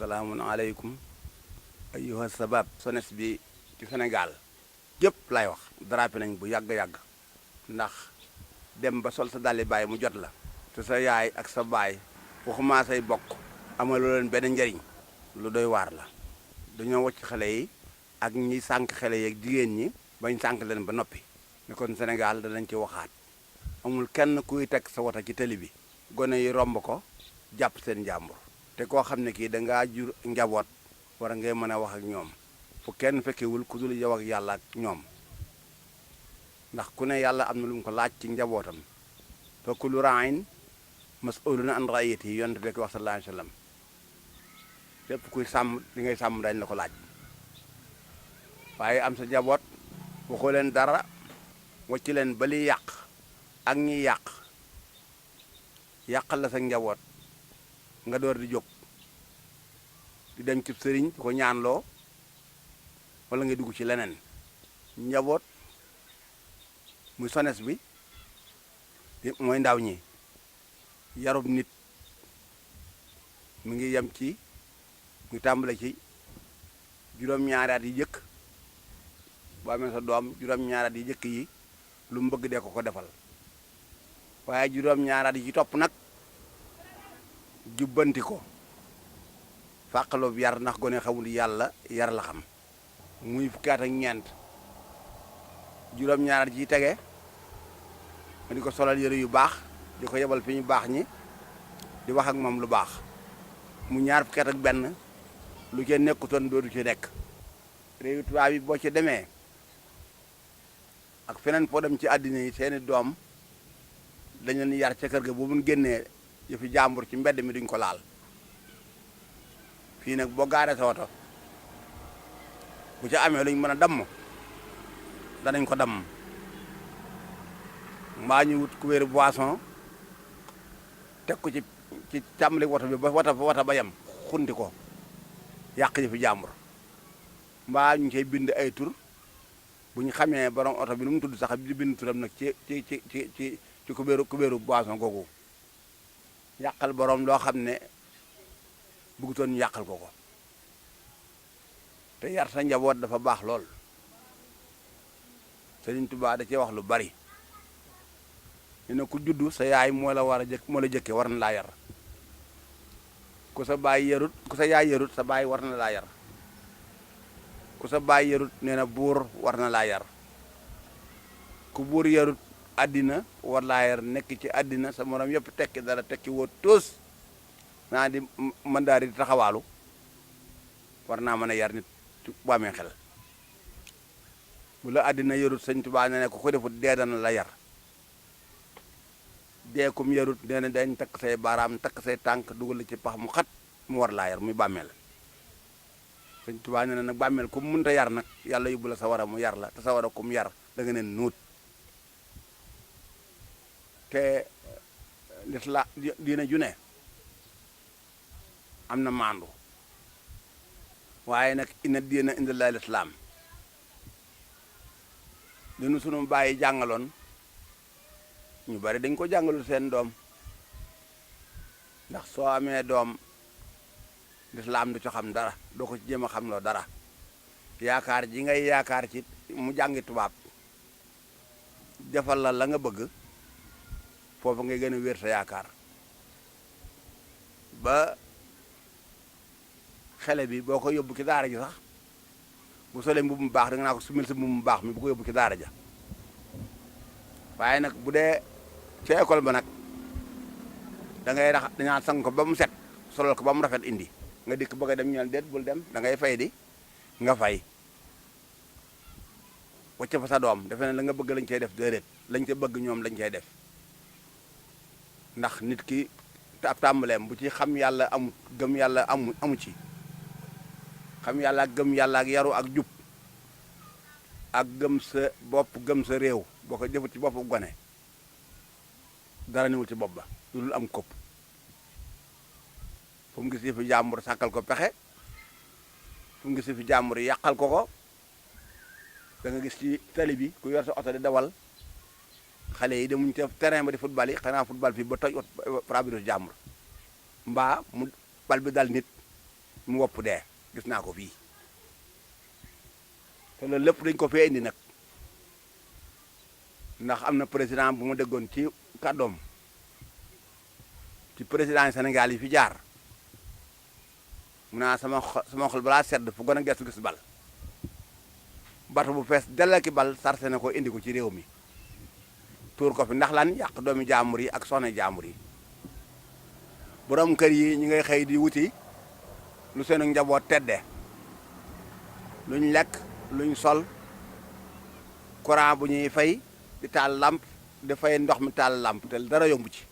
salaamun ayyuha sabab sones bi ci Sénégal yëpp lay wax drapé nañ bu yàgg-yàgg ndax dem ba sol sa dalli baay mu jot la te sa yaay ak sa baay waxuma say bokk amaloo leen benn njariñ lu doy waar la dañoo wacc xale yi ak ñi sànq xale yi ak jigéen ñi bañ sànq leen ba noppi ne kon Sénégal danañ ci waxaat amul kenn kuy teg sa wata ci tali bi gone yi romb ko jàpp seen njàmbur te koo xam ne kii dangaa jur njaboot war ngay mën a wax ak ñoom fu kenn fekkewul ku dul yow ak yàlla ak ñoom ndax ku ne yàlla am na lu mu ko laaj ci njabootam fa kullu ra'in mas'ulun an ra'iyatihi yonent bi wax sallallahu alayhi wa sallam lépp kuy sàmm li ngay sàmm dañ la ko laaj waaye am sa njaboot waxoo leen dara wacc leen ba li yàq ak ñi yàqal la sa njaboot nga door di jóg di dem ci sëriñ di ko ñaanloo wala nga dugg ci leneen njaboot muy sones bi mooy ndaw ñi yarub nit mi ngi yem ci mu tàmbale ci juróom-ñaari at yi jëkk boo amee sa doom juróom-ñaari at yi jëkk yi lu mu bëgg dee ko defal waaye juróom-ñaari at yi ci topp nag jubbanti ko fàqaloob yar ndax gone xamul yàlla yar la xam muy fukki at ak ñeent juróom-ñaar ji tege ma di ko solal yëre yu baax di ko yebal fi ñu baax ñi di wax ak moom lu baax mu ñaar fukki at ak benn lu ci nekkutoon dootu ci nekk réew tubaab yi boo ci demee ak feneen foo dem ci àddina yi seeni doom dañ leen yar ca kër ga bu mun génnee yëfi jàmbur ci mbedd mi duñ ko laal fii nag boo gaaree sa woto bu ca amee luñ mën a damm danañ ko damm mbaa ñu wut kubéeru boisson teg ko ci tàmbali woto bi ba wata ba yem xunti ko yàq yëfi jàmbur mbaa ñu cay bind ay tur bu ñu xamee borom oto bi nu mu tudd sax di bind turam nag ci kubéeru boisson googu yàqal borom loo xam ne bëggutoon ñu yàqal ko te yar sa njaboot dafa baax lool Sëriñ Tuubaa da cee wax lu bari ñu ne ku juddu sa yaay moo la jëkke war na laa yar ku sa yaay yarut sa baay war na laa yar ku sa baay yarut nee na buur war na laa yar ku buur yarut àddina war laa yar nekk ci àddina sa morom yëpp tekki dara tekki woo toos naa di mën daal di taxawaalu war naa mën a yar nit bu amee xel bu la àddina yarut Sëñ Tuubaa ne ku ko defut dee dana la yar dee kum yarut nee na dañ takk say baaraam takk say tànk dugal la ci pax mu xat mu war laa yar muy bàmmeel Sëñ Tuubaa ne nag bàmmeel ku mu mënta yar nag yàlla yóbbu la sa war a mu yar la te sa war a kum yar da nga neen nuut te lislaam diina ju ne am na maandu waaye nag inna diina indallaahi lislaam dinu sunu bàyyi jàngaloon ñu bari dañ ko jàngalul seen doom ndax soo amee doom lislaam du ci xam dara doo ko ci jéem a xam loo dara yaakaar ji ngay yaakaar ci mu jàngi tubaab defal la nga bëgg foofu ngay gën a wér sa yaakaar ba xele bi boo ko yóbbu ci daara ji sax bu solee mbubb mu baax da nga naa ko sumil sa mbubb mu baax mi bu ko yóbbu ci daara ja waaye nag bu dee ca école ba nag da ngay dañaa sang ko ba mu set solal ko ba mu rafet indi nga dikk bëgg a dem ñeel déet bul dem da ngay fay di nga fay wacc fa sa doom defe ne la nga bëgg lañ cay def déedéet lañ ca bëgg ñoom lañ cay def ndax nit ki ab tàmbaleem bu ci xam yàlla amu gëm yàlla amu ci xam yàlla ak gëm yàlla ak yaru ak jub ak gëm sa bopp gëm sa réew boo ko jëfut ci boppu gone dara niwul ci bopp ba lu dul am kopp fu mu gis fi jàmbur sàkkal ko pexe fu mu gis fi jàmbur yàqal ko da nga gis ci tali bi ku yor sa oto di dawal xale yi demuñ te terrain ba di football yi xanaa football fii ba toj pare-brise jàmbur mbaa mu bal bi dal nit mu wopp dee gis naa ko fii te loolu lépp dañ ko fee indi nag ndax am na président bu ma déggoon ci kàddoom ci président yi Sénégal yi fi jaar mu naa sama xol balaa sedd fu gën a gestu gis bal bato bu fees dell ki bal sarse na ko indi ko ci réew mi tuur ko fi ndax lan yàq doomi jaambur yi ak soxna jaambur yi borom kër yi ñi ngay xëy di wuti lu seen njaboot tedde luñ lekk luñ sol courant bu ñuy fay di taal lamp di fay ndox mi taal lamp te dara yombu ci